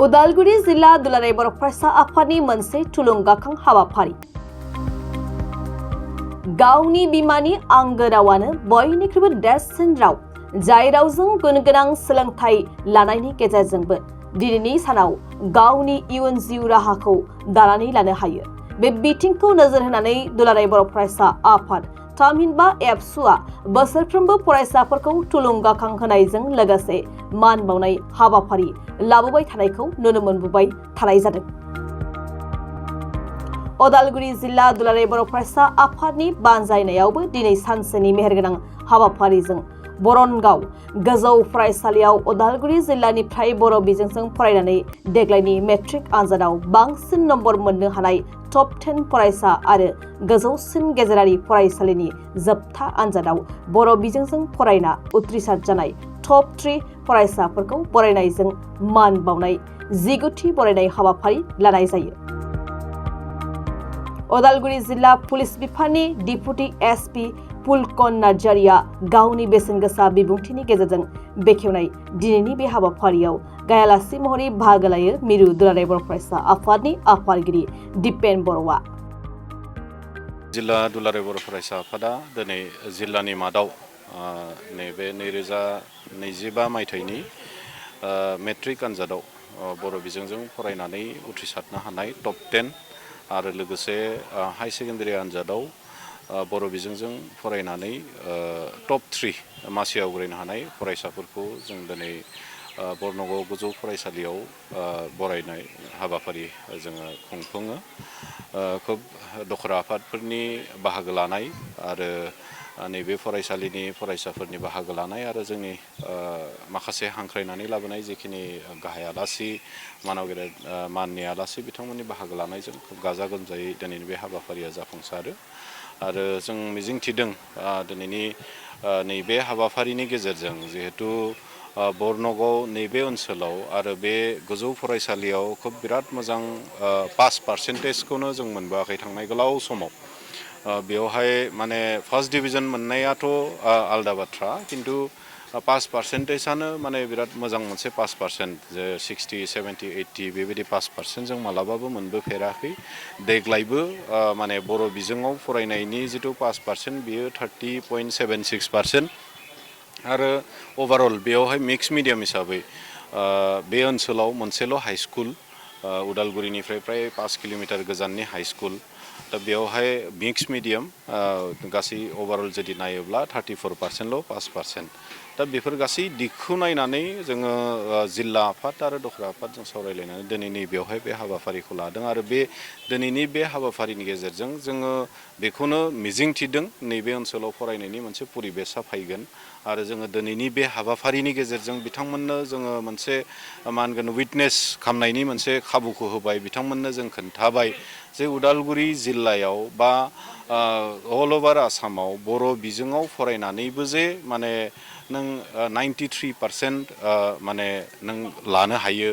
उदालगुरि जिल्ला दुलाराय बर' फरायसा आफादनि मोनसे थुलुंगाखां हाबाफारि। गावनि बिमानि आंगो रावानो बयनिख्रुइबो देरसिन राव, जाय रावजों गुनगोनां सोलोंथाइ लानायनि गेजेरजोंबो दिनैनि सानाव गावनि इयुन जिउ राहाखौ दानानै लानो हायो। बे बिथिंखौ नोजोर होनानै दुलाराय बर' फरायसा आफाद थामहिनबा एबसुआ बोसोरफ्रोमबो फरायसाफोरखौ थुलुंगाखां होनायजों लोगोसे मान बावनाय हाबाफारि लाबोबाय थानायखौ नुनो मोनबोबाय थानाय जादों। उदालगुरि जिल्ला दुलाराय बर' फरायसा आफादनि बानजायनायावबो दिनै सानसेनि मेहेरगोनां हाबाफारिजों बरनगाव गोजौ फरायसालियाव उदालगुरि जिल्लानिफ्राय बर' बिजोंजों फरायनानै देग्लायनि मेट्रिक आनजादाव बांसिन नम्बर मोननो हानाय टप 10 फरायसा आरो गोजौसिन गेजेरारि फरायसालिनि जोबथा आनजादाव बर' बिजोंजों फरायना उथ्रिसार जानाय टप 3 फरायसाफोरखौ बरायनायजों मान बावनाय 19थि बरायनाय हाबाफारि लानाय जायो। उदालगुरि जिल्ला पुलिस बिफाननि डिपुटि एसपि पुलकन नार्जारिया गावनि बेसेन गोसा बिबुंथिनि गेजेरजों बेखेवनाय दिनैनि बे हाबाफारियाव गायालासि महरै बाहागो लायो मिरु दुलाराय बर' फरायसा आफादनि आफादगिरि दिपेन बर'आ। जिल्ला दुलाराय बर' फरायसा आफादा दिनै जिल्लानि मादाव नैबे 2025 मायथाइनि मेट्रिक आनजादाव बर' बिजोंजों फरायनानै उथ्रिसारनो हानाय टप 10 आरो लोगोसे हाई सेकेन्डारि आनजादाव बर' बिजोंजों फरायनानै टप 3 मासि आवग्रिनो हानाय फरायसाफोरखौ जों दिनै बरनगाव गोजौ फरायसालियाव बरायनाय हाबाफारि जोङो खुंफुङो। खोब दखरा आफादफोरनि बाहागो लानाय आरो नैबे फरायसालिनि फरायसाफोरनि बाहागो लानाय आरो जोंनि माखासे हांख्रायनानै लाबोनाय जिखिनि गाहाय आलासि माननि आलासि बिथांमोननि बाहागो लानायजों खोब गाजा गोमजायै दिनैनि बे हाबाफारिया जाफुंसारो आरो जों मिजिंथिदों दिनैनि नैबे हाबाफारिनि गेजेरजों जिहेतु बरनगाव नैबे ओनसोलाव आरो बे गोजौ फरायसालियाव खोब बिराद मोजां पास पार्सेन्टेजखौनो जों मोनबोआखै थांनाय गोलाव समाव। बेवहाय माने फार्स्ट डिभिजन मोननायाथ' आलदा बाथ्रा, किन्तु पास पार्सेन्टेजआनो माने बिराद मोजां मोनसे पास पार्सेन्ट जे 60, 70, 80 बेबायदि पास पार्सेन्ट जों मालाबाबो मोनबोफेराखै। देग्लायबो माने बर' बिजोङाव फरायनायनि जिथु पास पार्सेन्ट बियो 30.76%। आरो अभारअल बेयावहाय मिक्स मिडियाम हिसाबै बे ओनसोलाव मोनसेल' हाई स्कुल, उदालगुरिनिफ्राय प्राय 5 किल'मिटार गोजाननि हाई स्कुल, दा बेवहाय मिक्स मिडियाम गासै अभारअल जुदि नायोब्ला 34%ल' पास पार्सेन्ट। दा बेफोर गासै दिगखौ नायनानै जोङो जिल्ला आफाद आरो दखरा आफादजों सावरायलायनानै दिनै नैबेयावहाय बे हाबाफारिखौ लादों आरो बे दिनैनि बे हाबाफारिनि गेजेरजों जोङो बेखौनो मिजिंथिदों नैबे ओनसोलाव फरायनायनि मोनसे परिबेसा फैगोन आरो जोङो दिनैनि बे हाबाफारिनि गेजेरजों बिथांमोननो जोङो मोनसे मा होनगोन उइटनेस खालामनायनि मोनसे खाबुखौ होबाय। बिथांमोननो जों खोन्थाबाय जे उदालगुरि जिल्लायाव बा अल अभार आसामाव बर' बिजोङाव फरायनानैबो जे माने नों 93% माने नों लानो हायो।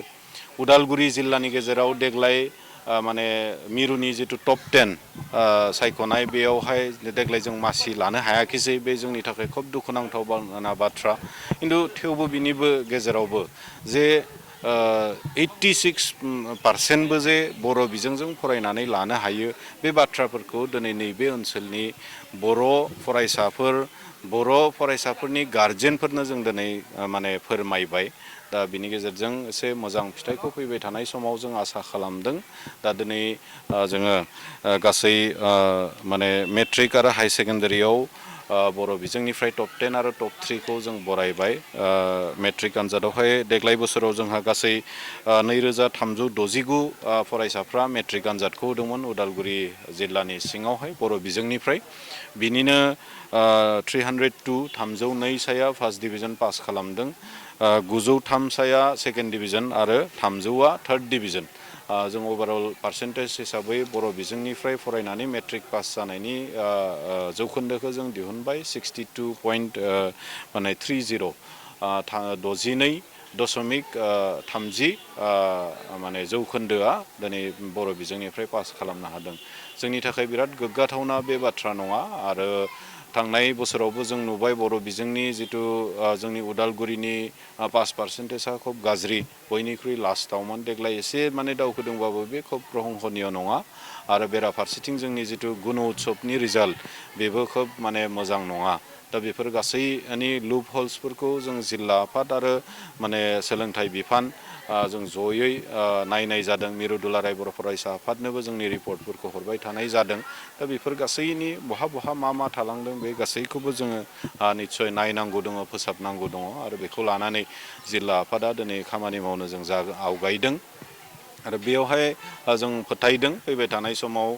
उदालगुरि जिल्लानि गेजेराव देग्लाय माने मिरुनि जिथु टप 10 सायख'नाय बेयावहाय देग्लाय जों मासि लानो हायाखिसै, बे जोंनि थाखाय खोब दुखुनांथाव बाथ्रा। खिन्थु थेवबो बिनिबो गेजेरावबो जे 86%बो जे बर' बिजोंजों फरायनानै लानो हायो, बे बाथ्राफोरखौ दिनै नैबे ओनसोलनि बर' फरायसाफोरनि गार्जेनफोरनो जों दिनै माने फोरमायबाय। दा बिनि गेजेरजों एसे मोजां फिथाइखौ फैबाय थानाय समाव जों आसा खालामदों। दा दिनै जोङो गासै माने मेट्रिक आरो हाई सेकेन्डारियाव बर' बिजोंनिफ्राय टप 10 आरो टप 3खौ जों बरायबाय। मेट्रिक आनजादावहाय देग्लाय बोसोराव जोंहा गासै 2369 फरायसाफ्रा मेट्रिक आनजादखौ होदोंमोन उदालगुरि जिल्लानि सिङावहाय बर' बिजोंनिफ्राय। बिनिनो 302 साया फार्स्ट डिभिजन पास खालामदों, 903 साया सेकेन्ड डिभिजन आरो 300आ थार्ड डिभिजन। जों अभारअल पार्सेन्टेज हिसाबै बर' बिजोंनिफ्राय फरायनानै मेट्रिक पास जानायनि जौखोन्दोखौ जों दिहुनबाय 62.30 62.30 माने जौखोन्दोआ दिनै बर' बिजोंनिफ्राय पास खालामनो हादों। जोंनि थाखाय बिराद गोग्गाथावना बे बाथ्रा नङा आरो थांनाय बोसोरावबो जों नुबाय बर' बिजोंनि जिथु जोंनि उदालगुरिनि पास पार्सेन्टेजआ खोब गाज्रि बयनिख्रुइ लास्टावमोन देग्लाय एसे माने दावखोदोंबाबो बे खोब प्रशंसनीय नङा आरो बेराफारसेथिं जोंनि जिथु गुन उत्सबनि रिजाल्ट बेबो खोब माने मोजां नङा दा बेफोर गासैनि लुप हल्सफोरखौ जों जिल्ला आफाद आरो माने सोलोंथाइ बिफान जों जयै नायनाय जादों मिरु दुलाराय बर' फरायसा आफादनोबो जोंनि रिपर्टफोरखौ हरबाय थानाय जादों दा बेफोर गासैनि बहा बहा मा थालांदों बे गासैखौबो जोङो निस्सय नायनांगौ दङ फोसाबनांगौ दङ आरो बेखौ लानानै जिल्ला आफादा दिनै खामानि मावनो जों आवगायदों आरो बेयावहाय जों फोथायदों फैबाय थानाय समाव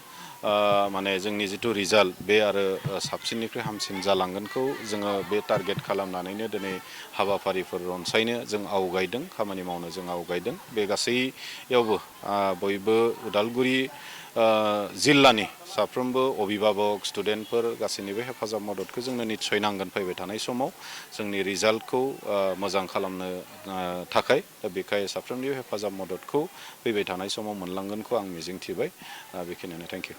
माने जोंनि जिथु रिजाल्ट बे आरो साबसिननिफ्राय हामसिन जालांगोनखौ जोङो बे टारगेट खालामनानैनो दिनै हाबाफारिफोर रनसायनो जों आवगायदों खामानि मावनो जों आवगायदों बे गासैयावबो बयबो उदालगुरि जिल्लानि साफ्रोमबो अभिभाबक स्टुडेन्टफोर गासैनिबो हेफाजाब मददखौ जोंनो निस्सय नांगोन फैबाय थानाय समाव जोंनि रिजाल्टखौ मोजां खालामनो थाखाय दा बेखाय साफ्रोमनिबो हेफाजाब मददखौ फैबाय थानाय समाव मोनलांगोनखौ आं मिजिंथिबाय बेखिनियानो थेंक इउ